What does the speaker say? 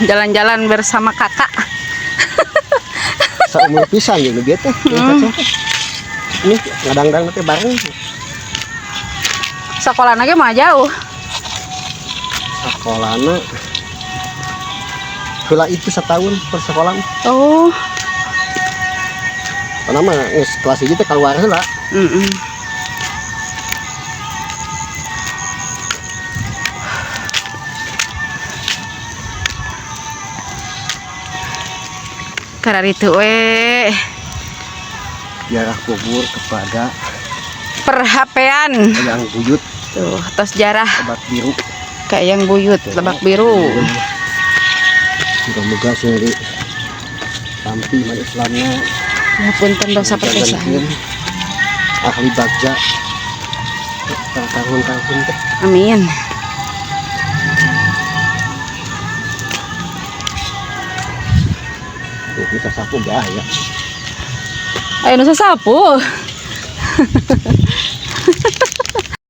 Jalan-jalan bersama kakak. Saumur pisan jeung nu bieu teh. Ini ngadang-dang teh bareng. Sekolah lagi mah jauh. Sekolahna heula itu setahun per sekolah. Oh. Karena mah geus kelas 1 teh keluar heula. Karena itu we. Ziarah kubur kepada perhapean Eyang Buyut. Tuh, tos jarah Lebak Biru. Kayak yang buyut Lebak Biru. Muga-muga sing ditampi iman Islamna. Ya, punten dosa perpisahan. Ahli bagja tahun-tahun teh. Amin. Tuh, bisa sapu bahaya. Ayo nu sapu.